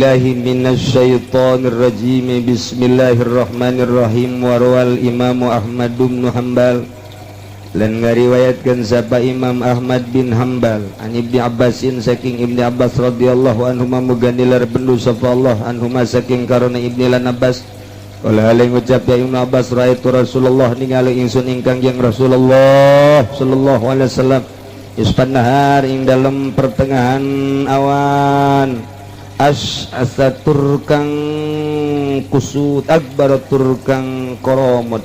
بالله من الشيطان الرجيم. بسم الله الرحمن الرحيم. وروى الإمام أحمد بن حنبل lan ngariwayatkeun sapa Imam Ahmad bin Hambal عن Ibni Abbasin saking Ibni Abbas رضي الله عنهما muga nilar bendu sapa Allah عنهما saking karona Ibni lan Abbas. قال hale ngucap ya Ibnu Abbas, رأيت رسول الله ningali ingsun ing Kangjeng Rasulullah صلى الله عليه وسلم نصف النهار ing dalam pertengahan awan, أشعث tur kang kusut, أغبر tur kang koromot,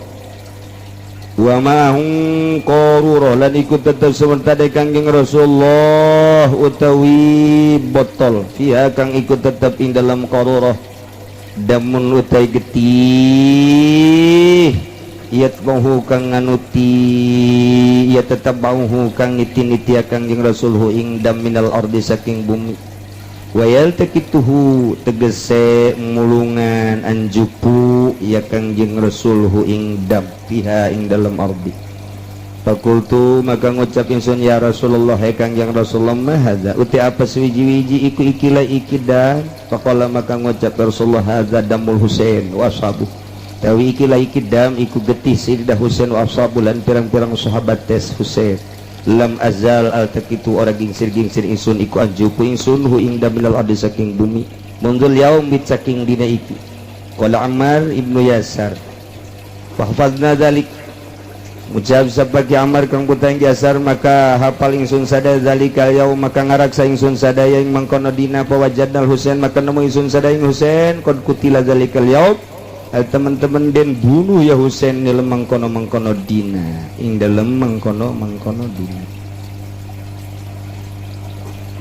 ومعه قارورة lan ikut tetep sementara Kangjeng Rasulullah utawi botol, فيها kang ikut tetep ing dalam قارورة دم utai getih, يتبعه kang nganuti, يتتبعه kang niti-niti Kangjeng Rasul ه ing دم من الأرض saking bumi, ويلتقطه tegese mulungan anjupu ya Kangjeng Rasul ه ing دم, فيها ing dalam أرض. فقلت maka ngucap ingsun, يا رسول الله hai Kangjeng Rasulullah, ما هذا uti apa suwiji-wiji iku ikilah iki dan? فقال maka ngucap Rasulullah, هذا دم الحسين وأصحابه tawi ikilah iki دم iku getih Sayyidah Husain, وأصحابه lan pirang-pirang sahabat tes Husain. لم أزل ألتقط ora gingsir-gingsir ingsun iku anjupu ingsun ه ing دم من الأرض saking bumi, منذ اليوم bit saking dina iki. قال Ammar ibnu Yasar فحفظنا ذلك Ucap sebagai Ammar kang putra Yasar, maka hafal ingsun sadaya, ذلك اليوم maka ngaraksa ingsun sadaya ing mangkono dina. فوجدنا الحسين maka nemu ingsun sadaya ing Husain, قد قتل ذلك اليوم teman-teman den bunuh ya Husain dalam mangkono mangkono dina, ing dalam mangkono mangkono dina.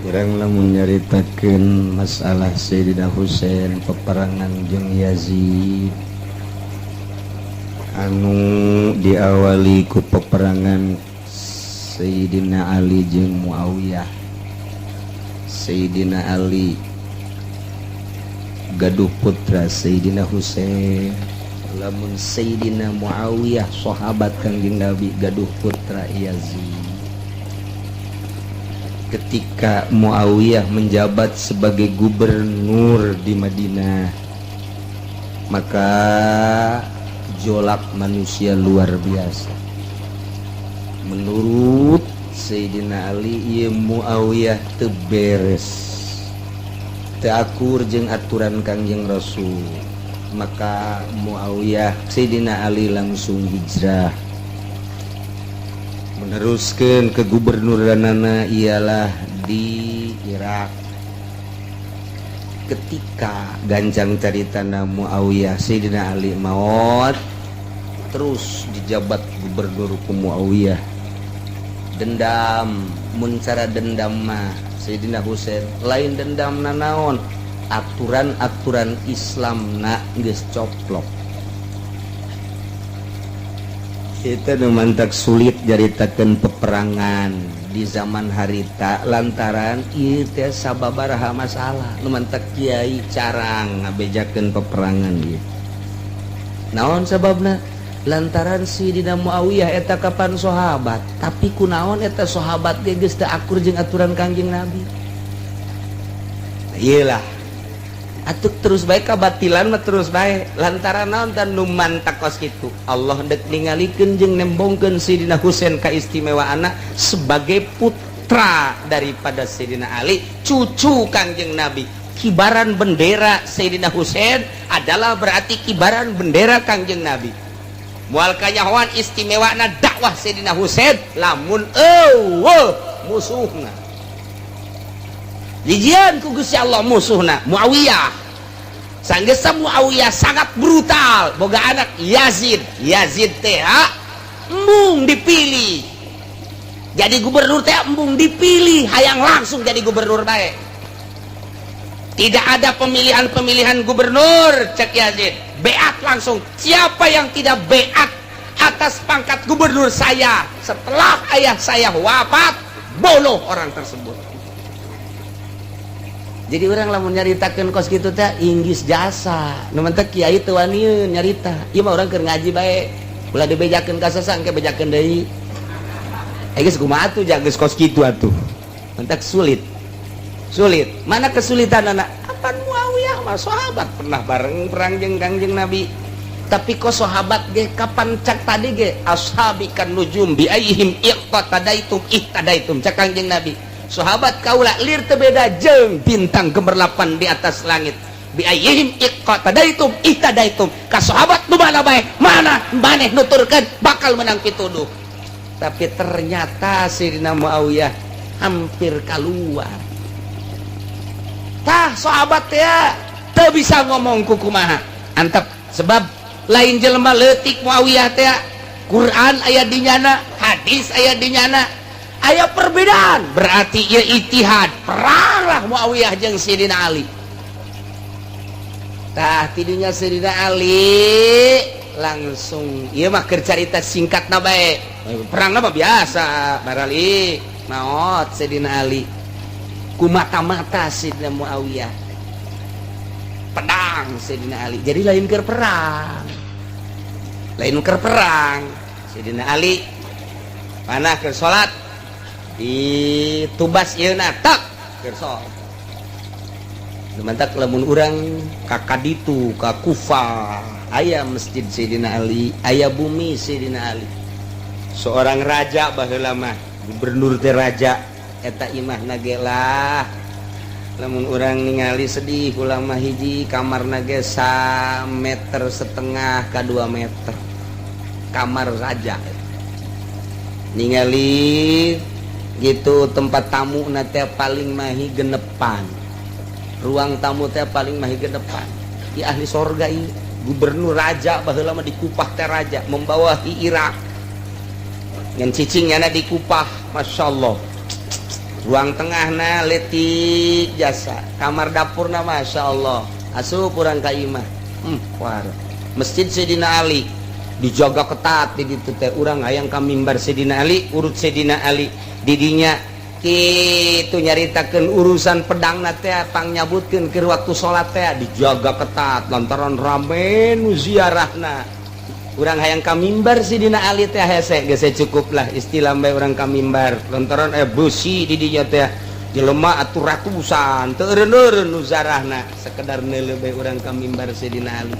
Urang lamun nyaritakeun masalah Sayyidina Husain peperangan jeung Yazid anu diawali ku peperangan Sayyidina Ali jeung Muawiyah. Sayyidina Ali gaduh putra Sayyidina Husain, lamun Sayyidina Muawiyah sahabat Kangjeng Nabi gaduh putra Yazid. Ketika Muawiyah menjabat sebagai gubernur di Madinah, maka jolak manusia luar biasa. Menurut Sayyidina Ali, ieu Muawiyah teu beres, teu akur jeung aturan Kangjeng Rasul. Maka Muawiyah, Sayyidina Ali langsung hijrah, meneruskan ke gubernuranana ialah di Irak. Ketika gancang caritana Muawiyah, Sayyidina Ali maut, terus dijabat gubernur ku Muawiyah. Dendam, mun cara dendam mah Sayyidina Husain lain dendam nanaon, aturan-aturan Islam na geus coplok. Itu nu mantak sulit nyaritakeun peperangan di zaman harita, lantaran ieu teh sababaraha masalah nu mantak kiai carang ngabejakeun peperangan ieu. Naon sababna? Lantaran si Dina Muawiyah eta kapan sahabat, tapi kunaon eta sahabat ge geus teu akur jeung aturan Kangjeng Nabi. Iyalah atuh, terus bae kabatilan mah terus bae. Lantaran naon dan nu mantak kos kitu, Allah dek ningalikeun jeung nembongkeun Sidina Husain kaistimewaanna sebagai putra daripada Sayyidina Ali, cucu Kangjeng Nabi. Kibaran bendera Sayyidina Husain adalah berarti kibaran bendera Kangjeng Nabi. Moal kanyahoan istimewana dakwah Sayyidina Husain lamun eueuh musuhna. Dijian ku Gusti Allah musuhna Muawiyah. Sanggeus Muawiyah sangat brutal, boga anak Yazid. Yazid teh embung dipilih jadi gubernur teh, embung dipilih, hayang langsung jadi gubernur bae. Tidak ada pemilihan-pemilihan gubernur cek Yazid, beat langsung. Siapa yang tidak beat atas pangkat gubernur saya setelah ayah saya wafat, bunuh orang tersebut. Jadi orang lamun nyaritakeun kos kitu teh inggis jasa nu mantak kiai teu wanieun nyarita. Ieu mah urang keur ngaji bae, ulah dibejakeun ka sasa, engke bejakeun deui. Eh, geus kumaha atuh, geus kos kitu atuh. Mantak sulit, sulit. Mana kesulitan anak? Pan Muawiyah mah sahabat, pernah bareng perang jeung Kangjeng Nabi. Tapi kok sahabat ge kapan cak tadi ge, ashabi kan nujum bi ayyihim iqtadaitum ihtadaitum, cak Kangjeng Nabi. Sahabat kaula lir teu beda jeung bintang gemerlapan di atas langit. Bi ayyihim iqtadaitum ihtadaitum, ka sahabat nu mana bae, mana maneh nuturkeun bakal menang pituduh. Tapi ternyata Sayyidina Muawiyah hampir keluar. Tah, sahabat ya teu bisa ngomong kukumaha antep, sebab lain jelema leutik Muawiyah teh. Quran aya di nyana, hadis aya di nyana, aya perbedaan, berarti ya ijtihad. Peranglah Muawiyah jeung Sayyidina Ali. Tah, tidinya Sayyidina Ali langsung, ieu mah keur carita singkat na bae, perang mah biasa barali maot Sayyidina Ali ku mata-mata Sayyidina Muawiyah, pedang Sayyidina Ali. Jadi lain keur perang, lain keur perang. Sayyidina Ali panah keur salat, ditubas ieu na tak keur salat. Mantak lamun urang ka kaditu, ka Kufah, aya masjid Sayyidina Ali, aya bumi Sayyidina Ali, seorang raja baheula mah, gubernur teh raja. Eta imah nage lah, lamun urang ningali sedih ulama. Hiji kamar nage sa meter setengah ke 2 meter, kamar raja. Ningali gitu, tempat tamu nate paling mahi genepan, ruang tamu teh paling mahi genepan. Di ahli sorga ini gubernur, raja baheula mah di Kupah teh, raja membawahi Irak ngan cicingnya di Kupah. Masya Allah, ruang tengah na letik jasa, kamar dapur na Masya Allah. Asup urang ka imah, war. Masjid Sayyidina Ali dijaga ketat di ditu teh. Urang hayang ka mimbar Sayyidina Ali, urut Sayyidina Ali didinya kitu, nyaritakeun urusan pedang teh, pangnyabutkeun keur waktu salat teh dijaga ketat lantaran rame nu ziarahna. Urang hayang ka mimbar Sidina Ali teh hese geus, cukup lah istilah bae urang ka mimbar, lantaran besi di dinya teh, jelema atuh ratusan, teu eureun-eureun nu zarahna, sekedar neuleuh bae urang ka mimbar Sidina Ali.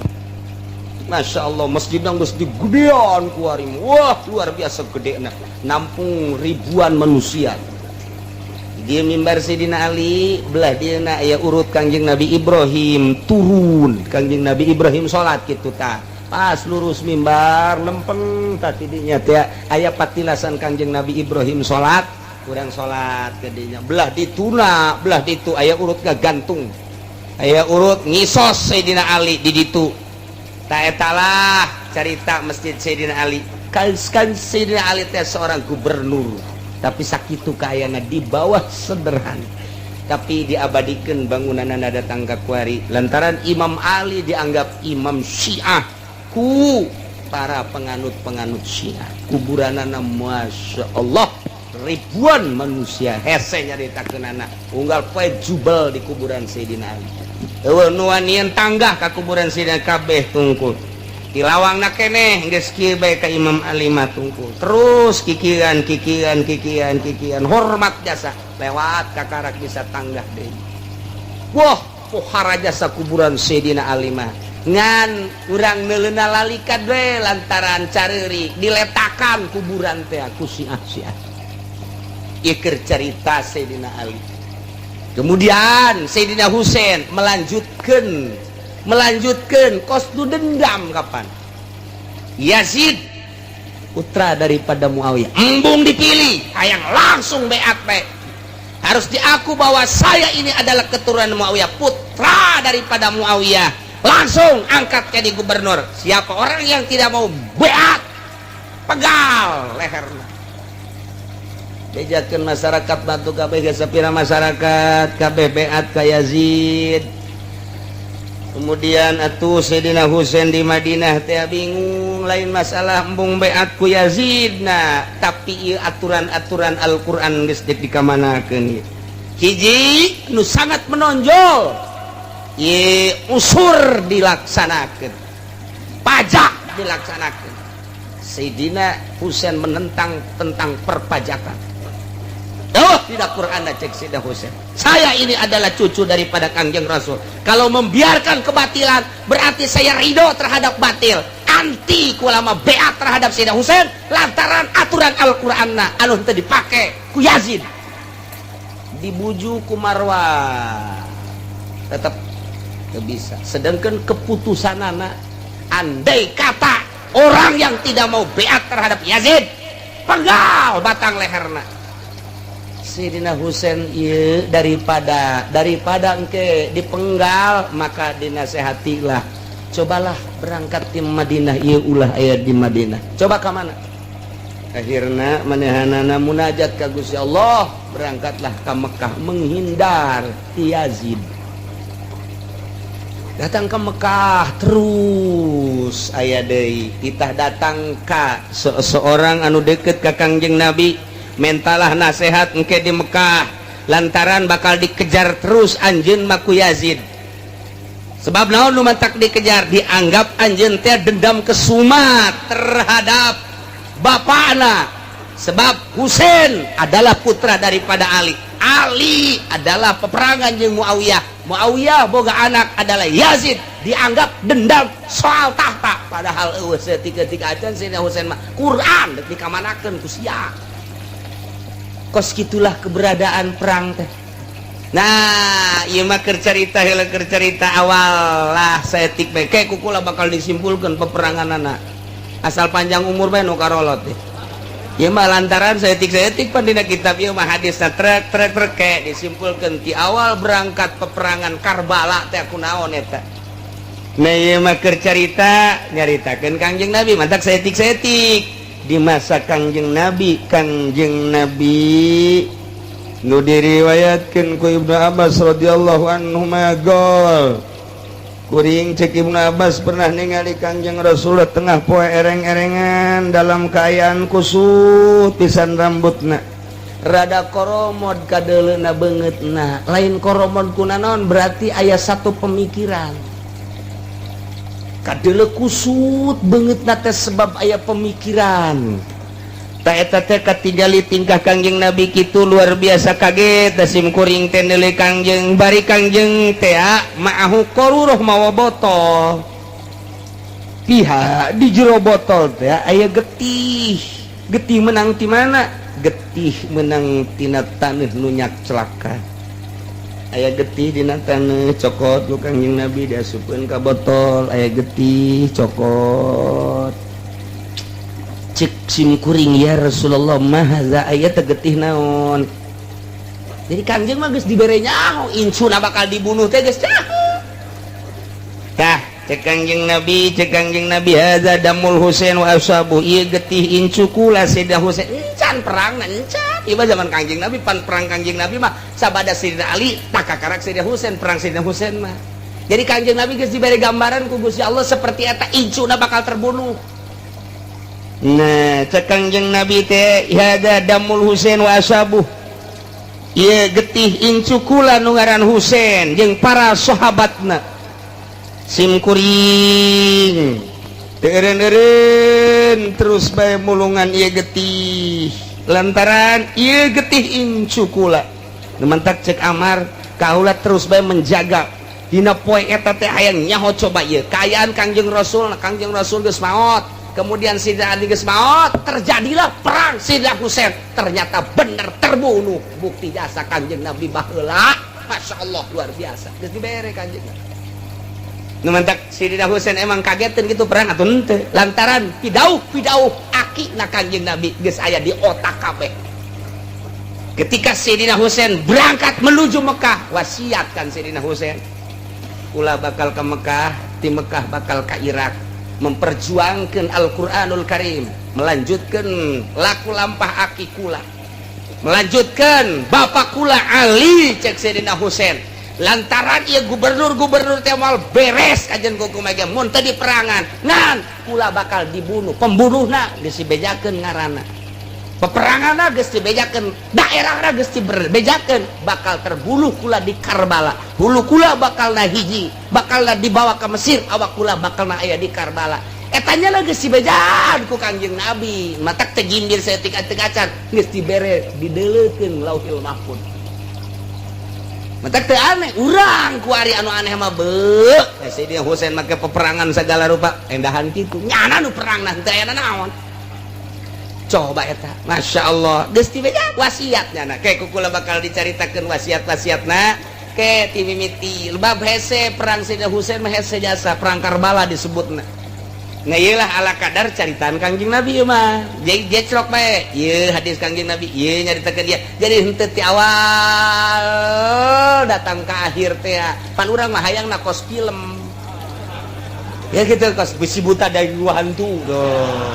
Masya Allah, masjid geus digedean ku arim. Wah, luar biasa gede, nampung ribuan manusia. Di mimbar Sidina Ali belah dia aya urut Kangjeng Nabi Ibrahim turun, Kangjeng Nabi Ibrahim salat gitu. Tah, pas lurus mimbar lempeng tadinya teh aya patilasan Kangjeng Nabi Ibrahim salat. Kurang salat gedinya belah dituna, belah ditu aya urut gantung, aya urut ngisos Sayyidina Ali di ditu. Tak etalah cerita masjid Sayyidina Ali. Kan Sayyidina Ali teh seorang gubernur, tapi sakitu kayana di bawah sederhana, tapi diabadikan bangunan datang ka kuari lantaran Imam Ali dianggap imam Syiah ku para penganut-penganut Syiah. Kuburanana Masya Allah, ribuan manusia. Hese nyaritakeunana, unggal poe jubel di kuburan Sayyidina Ali. Eueuh nu wanian tanggah ka kuburan Sayyidina, kabeh tungkul di lawangna keneh. Geus kieu bae ka Imam Ali mah tungkul terus, kikian kikian kikian kikian, hormat jasa. Lewat kakarak bisa tanggah deui. Wah, pohara jasa kuburan Sayyidina Ali mah. Ngan urang neuleuna lalika we lantaran careurik, diletakan kuburan teh ku Syiah Syiah. Ieu keur carita Sayyidina Ali. Kemudian Sayyidina Husain melanjutkan, melanjutkan kos nu dendam. Kapan Yazid, putra daripada Muawiyah, embung dipilih, hayang langsung beat bae, harus diaku bahwa saya ini adalah keturunan Muawiyah, putra daripada Muawiyah, langsung angkat jadi gubernur. Siapa orang yang tidak mau beat, pegal leherna. Bejakeun masyarakat batu kabeh, sapira masyarakat kabeh beat ka Yazid. Kemudian atuh Sayyidina Husain di Madinah teh bingung, lain masalah embung beat ku Yazid. Nah, tapi ieu aturan-aturan Al-Qur'an geus dikamanakeun. Hiji nu sangat menonjol ye, usur dilaksanakeun, pajak dilaksanakeun. Sayyidina Husain menentang tentang perpajakan. Oh, Tidak Quran, cek Sayyidina Husain. Saya ini adalah cucu daripada Kangjeng Rasul. Kalau membiarkan kebatilan, berarti saya ridho terhadap batil. Anti kula mah beat terhadap Sayyidina Husain lantaran aturan Al-Qur'an anu teu dipake ku Yazid. Dibujuk ku Marwan tetap teu bisa. Sedangkan keputusan anak, andai kata orang yang tidak mau beat terhadap Yazid, penggal batang leherna. Sayyidina Husain ieu daripada daripada engke dipenggal, maka dinasehatilah, cobalah berangkat di Madinah ieu, ulah aya di Madinah, coba ke mana. Akhirnya manehanana munajat ka Gusti Allah, berangkatlah ke Mekah menghindar ti Yazid. Datang ke Mekah, terus aya deui titah datang ka seseorang anu deket ka Kangjeng Nabi, mentalah nasehat engke di Mekah lantaran bakal dikejar terus anjeun mah ku Yazid. Sebab naon nu matak dikejar? Dianggap anjeun teh dendam kesumat terhadap bapakna, sebab Husain adalah putra daripada Ali, Ali adalah peperangan jeung Muawiyah, Muawiyah boga anak adalah Yazid. Dianggap dendam soal tahta, padahal eueuh saeutik-eutik acan. Sayyidina Husain mah Quran dek dikamanakeun ku sia. Kos gitulah keberadaan perang teh. Nah, ieu mah keur carita heula, keur carita awal lah saeutik bae. Ku kula bakal disimpulkan peperangan anak, asal panjang umur bae nu karolot teh. Ieu mah lantaran saeutik-saeutik pan dina kitab ieu mah hadisna trek trek trek, kayak disimpulkan ti awal berangkat peperangan Karbala teh kunaon eta. Nah, ieu mah keur carita nyaritakeun Kangjeng Nabi, mantak saeutik-saeutik di masa Kangjeng Nabi. Kangjeng Nabi nu diriwayatkeun ku Ibnu Abbas radhiyallahu anhu gol kuring, cek Ibnu Abbas, pernah ningali Kangjeng Rasulullah tengah poe ereng-erengan dalam keayaan kusut pisan, rambutna rada koromod, kadeleuna beungeutna lain koromod kunaon, berarti aya satu pemikiran. Kadele kusut beungeutna teh sebab aya pemikiran. Tak eta teh katingali tingkah Kangjeng Nabi kitu, luar biasa kaget da sim kuring teh neuleuh Kangjeng, bari Kangjeng teh ma'ahu qaruroh, mawa botol, pihak di jero botol teh aya getih. Getih menang ti mana? Getih menang tina taneuh nu celaka. Aya getih dina taneuh, cokot ku Kangjeng Nabi, diasupkeun ka botol. Aya getih, cokot. Cek sim kuring, "Ya Rasulullah, mahaza?" Aya teh getih naon? Jadi Kangjeng mah geus dibere nyaho incuna bakal dibunuh teh geus nyaho. Tah, cek Kangjeng Nabi, cek Kangjeng Nabi, "Hadza damul Husain wa ashabu." Ieu getih incu kula Sayyidina Husain. Encan perang, encan. Ieu mah zaman Kangjeng Nabi. Pan perang Kangjeng Nabi mah sabada Sayyidina Ali, tak kakarak Sayyidina Husain perang. Sayyidina Husain mah, jadi Kangjeng Nabi geus dibere gambaran ku Gusti Allah seperti eta incuna bakal terbunuh. Nah, cek Kangjeng Nabi teh, "Hadza damul Husain wa ashabu." Ieu getih incu kula nu ngaran Husain jeung para sahabatna. Sim kuring teu eureun-eureun, terus bae mulungan ieu getih lantaran ieu getih incu kula. Nu mantak cek Amar, kaula terus bae menjaga dina poe eta teh, hayang nyaho coba ieu kaayaan Kangjeng Rasul. Kangjeng Rasul geus maot, kemudian Sayyidina Ali geus maot, terjadilah perang. Sayyidina Husain ternyata bener terbunuh. Bukti jasa Kanjeng Nabi baheula, Masya Allah, luar biasa, geus dibere Kanjeng Nabi. Nu mantak Sayyidina Husain emang kagetin gitu perang atau henteu, lantaran pidauh pidauh aki na Kanjeng Nabi geus aya di otak kabeh. Ketika Sayyidina Husain berangkat menuju Mekah, wasiat kan Sayyidina Husain, "Ulah bakal ke Mekah, di Mekah bakal ke Irak memperjuangkan Al-Quranul Karim, melanjutkan laku lampah aki kula, melanjutkan bapak kula Ali," cek Sayyidina Husain. Lantaran ia gubernur-gubernur teh moal beres kajian ku kumaha mun teu perangan, ngan kula bakal dibunuh, pembunuhna geus dibejakeun ngaranna, peperanganna geus dibejakeun, daerahna geus dibejakeun, bakal terbunuh kula di Karbala, hulu kula bakal na hiji, bakal dibawa ke Mesir, awak kula bakal na aya di Karbala. Etanya lagi si bejaan ku Kangjeng Nabi, matak teh gimbir saeutik atik acan geus dibere, dideleukeun Lauhil Mahfud. Matak teu aneh urang kuari, anu aneh mah beuk Sayyidina Husain make peperangan segala rupa endahan kitu, nyana nu perang nah teu aya naon. Coba eta, Masya Allah, geus dibejaan wasiat nyana. Kayak kukula bakal dicaritakeun wasiat-wasiatna ke ti mimiti bab hese perang Sayyidina Husain mah, hese jasa perang Karbala disebutna. Nah, iyalah, ala kadar caritaan Kangjeng Nabi ieu mah. Jadi jecrok bae. Ieu hadis Kangjeng Nabi, ieu nyaritakeun dia. Jadi henteu ti awal datang ke akhir teh. Pan urang mah hayang na kos film. Ya gitu, kos besi buta dari gua hantu. Tuh.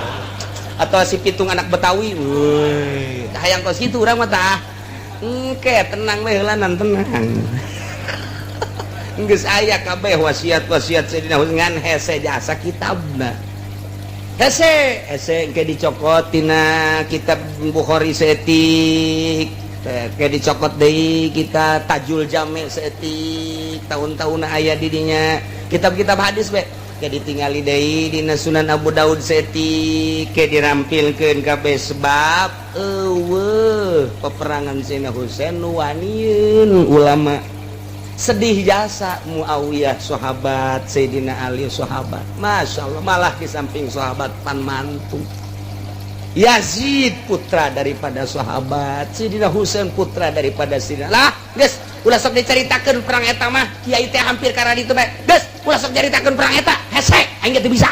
Atau si Pitung anak Betawi. Woi, hayang kos kitu urang mah tah. Engke tenang we heula, tenang. Geus aya kabeh wasiat-wasiat Sayyidina Husain, ngan hese jasa kitabna. Hese, hese engke dicokot tina kitab Bukhari saeutik, ke dicokot deui kita Tajul Jami saeutik, tahun-tahun aya di dinya kitab-kitab hadis be. Ke ditingali deui dina Sunan Abu Daud saeutik, ke dirampilkeun kabeh, sebab euweuh peperangan Sayyidina Husain nu wanieun ulama. Sedih jasa Muawiyah sahabat, Sayyidina Ali sahabat, Masya Allah. Malah di samping sahabat, pan mantu. Yazid putra daripada sahabat, Sayyidina Husain putra daripada Sayyidina. Lah geus, ulah sok diceritakeun perang eta mah, kiai teh hampir karena itu bae. Geus, ulah sok caritakeun perang eta, hese aing ge teu bisa.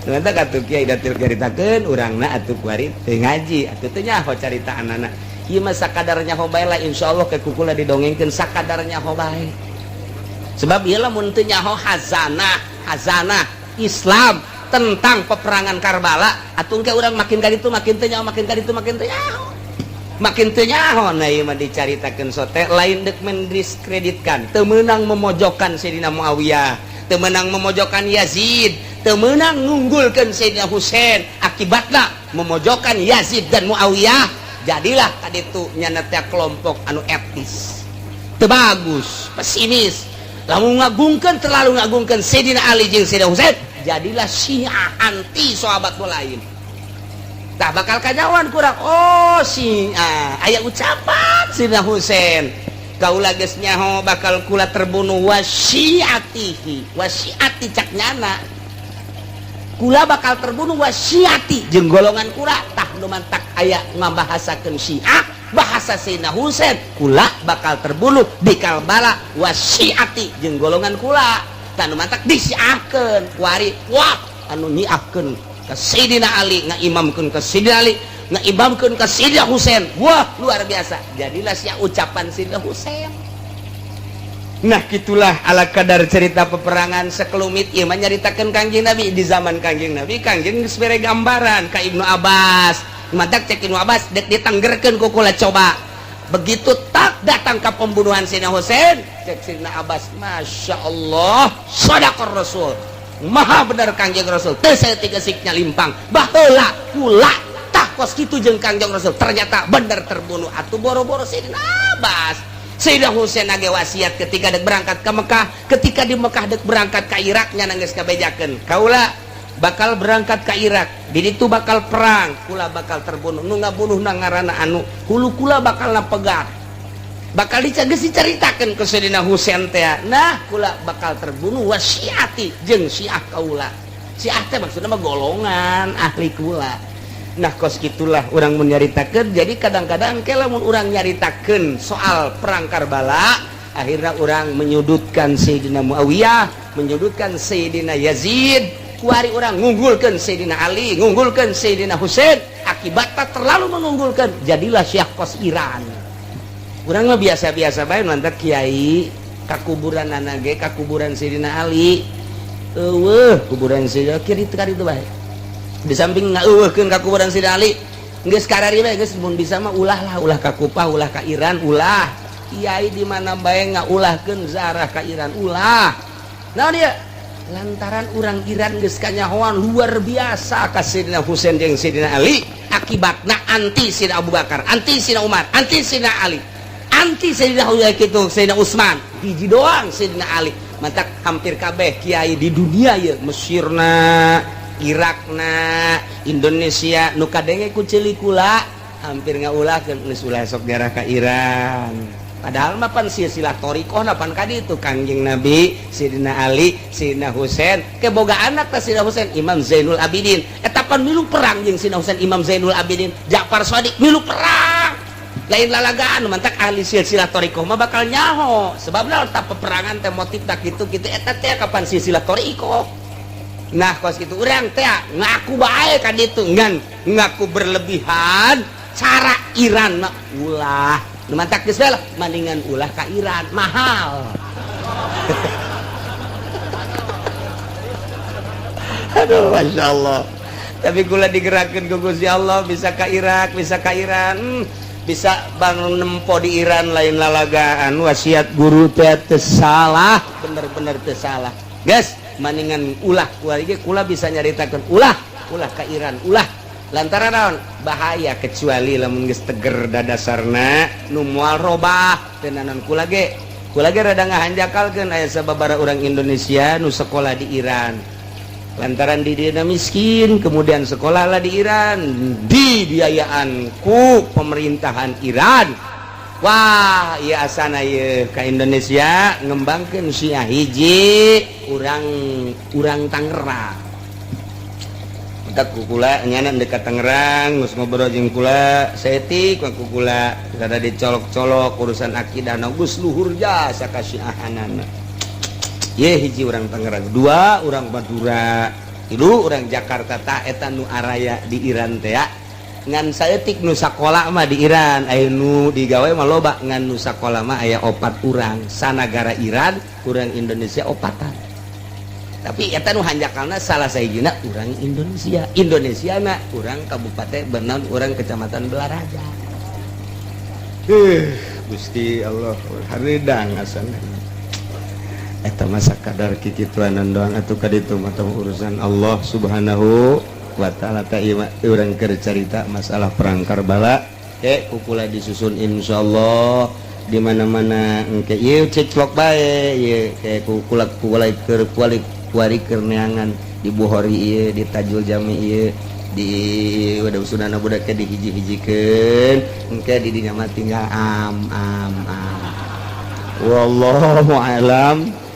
Ternyata katuh kiai datil caritakeun urangna atuh kuari teu ngaji atuh, teu nyaho carita anak. Ieu mah sakadar nyaho bae lah, insyaallah ke kukula didongengkeun sakadar nyaho bae. Sebab ieu lamun teu nyaho hazanah, hazanah Islam tentang peperangan Karbala, atuh engke urang makin ka ditu makin teu nyaho, makin ka ditu makin teu nyaho. Makin teu nyaho. Nah, ieu mah dicaritakeun sote lain deuk mendiskreditkan, teu meunang memojokkan Sayyidina Muawiyah, teu meunang memojokkan Yazid, teu meunang ngunggulkeun Sayyidina Husain. Akibatna memojokkan Yazid dan Muawiyah, jadilah tadi itu nyana teh kelompok anu etis, teu bagus, pesimis. Lamun ngagungkeun, terlalu ngagungkeun Sayyidina Ali jeung Sayyidina Husain, jadilah Syiah anti sahabat nu lain. Tah, bakal kanyawan kurang, oh Syiah aya ucapan Sayyidina Husain, kaula geus nyaho bakal kula terbunuh wasyiatihi, wasyiati cak nyana, kula bakal terbunuh wasyiati jeung golongan kula. Tah, nu mantak aya ngabahasakeun Syiah, bahasa Sayyidina Husain, kula bakal terbunuh di Karbala wasyiati jeung golongan kula. Tah, nu mantak disyiahkeun kuari, wah, anu nyiahkeun ka Sayyidina Ali, ngaimamkeun ka Sayyidina Ali, ngaimamkeun ka Sayyidina Husain, wah luar biasa, jadilah sia ucapan Sayyidina Husain. Nah, gitulah ala kadar cerita peperangan sekelumit ieu mah nyaritakeun Kangjeng Nabi. Di zaman Kangjeng Nabi, Kangjeng geus bere gambaran ka Ibnu Abbas. Matak cek Ibnu Abbas dek ditanggerkeun ku kula coba. Begitu tak datang ke pembunuhan Sayyidina Husain, cek Sayyidina Abbas, Masya Allah, sadaqar Rasul, maha benar Kangjeng Rasul, teu saeutik geusiknya limpang. Baheula kula tah kos kitu jeung Kangjeng Rasul, ternyata bener terbunuh. Atuh boro-boro Sayyidina Abbas, Sayyidina Husain age wasiat ketika dek berangkat ke Mekah, ketika di Mekah dek berangkat ke Irak, nya geus kabejakeun, kaula bakal berangkat ke Irak, di ditu bakal perang, kula bakal terbunuh, nu ngabunuh na ngaranna anu, hulu kula bakal napegat. Bakal geus dicaritakeun ke Sayyidina Husain teh. Nah, kula bakal terbunuh wasiati jeung Syiah kaula. Syiah teh maksudna mah golongan ahli kula. Nah, kos gitulah orang menyaritakan. Jadi kadang-kadang ke lamun urang nyaritakeun soal perang Karbala, akhirnya orang menyudutkan Sayyidina Muawiyah, menyudutkan Sayyidina Yazid, kuari orang ngunggulkan Sayyidina Ali, ngunggulkan Sayyidina Husain. Akibatnya terlalu mengunggulkan, jadilah Syiah kos Iran. Urang mah biasa-biasa bae. Mantap kiai kakuburan ge kakuburan Sayyidina Ali eueuh, kuburan Sayyidina kiri itu bae. Di samping ngeueuhkeun ka kuburan Sayyidina Ali, geus karari bae geus, mun bisa mah ulah lah, ulah ka Kupah, ulah ka Iran, ulah. Kiai di mana bae ngaulahkeun zarah ka Iran, ulah. Nah, dia lantaran urang Iran geus kanyahoan luar biasa ka Sayyidina Husain jeung Sayyidina Ali, akibatna anti Sayyidina Abu Bakar, anti Sayyidina Umar, anti Sayyidina Ali, anti Sayyidina Husain kitu, Sayyidina Utsman, hiji doang Sayyidina Ali. Mantak hampir kabeh kiai di dunia ya, Mesirna, Irakna, Indonesia nu kadenge ku ceuli kula hampir ngaulahkeun geus ulah sok jarah ka Iran. Padahal mah pan silsilah thoriqoh pan kadi itu Kangjeng Nabi, Sidina Ali, Sidina Husain, ke boga anak teh Sidina Husain, Imam Zainul Abidin. Eta pan milu perang jeung Sidina Husain, Imam Zainul Abidin, Ja'far Shadiq milu perang. Lain lalagaan, mantak ahli silsilah thoriqoh mah bakal nyaho. Sebabna tak peperangan teh motif tak gitu gitu eta teh kapan silsilah thoriqoh. Nah, kos gitu urang teh ngaku bae ka ditu, ngan ngaku berlebihan cara Iran mah ulah. Nu mantak geus lah, mendingan ulah ka Iran mahal. Aduh, masya Allah. Tapi kula digerakkan ku Gusti Allah bisa ka Irak, bisa ka Iran, bisa bangun nempo di Iran lain lalagaan. Wasiat guru teh teu salah, bener-bener teu salah. Guys, mendingan ulah kula ge, kula bisa nyaritakeun ulah, ulah ka Iran, ulah. Lantaran naon? Bahaya kecuali lamun geus teger dadasarna nu moal robah teu naon. Kula ge rada ngahanjakalkeun aya sababaraha urang Indonesia nu sekolah di Iran. Lantaran di dieu miskin, kemudian sekolah lah di Iran, dibiayaan ku pemerintahan Iran. Wah, ieu asana ieu ka Indonesia ngembangkeun Syiah hiji urang urang Tangerang. Entak ku kula nyana dekat Tangerang geus ngobrol jeung kula saeutik ku kula kada dicolok-colok urusan akidah na geus luhur jasa ka Syiahanana. Ye hiji urang Tangerang, dua urang Madura, tilu urang Jakarta, tah eta nu araya di Iran teh ya. Ngan saeutik nu sakola mah di Iran, aya nu digawe mah loba, ngan nu sakola mah aya opat urang sanagara Iran, urang Indonesia opatan. Tapi eta nu hanjakalna salah sahijina urang Indonesia, Indonesia na urang Kabupaten Benon, urang Kecamatan Balaraja. Gusti Allah, hareudang asana. Eta masa kadar kikituanan doang atuh ka ditu mah urusan Allah Subhanahu wa Ta'ala. Ta ieu mah urang keur carita masalah perang Karbala ke kukula disusun insyaallah di mana-mana engke ieu ceclok bae ieu ke kukula kukula keur kuali kuari keur neangan di Bukhari ieu, di Tajul Jami ieu, di udah sunana budak ke dihiji-hijikeun engke di dinya mah tinggal am am am. Wallahu alam.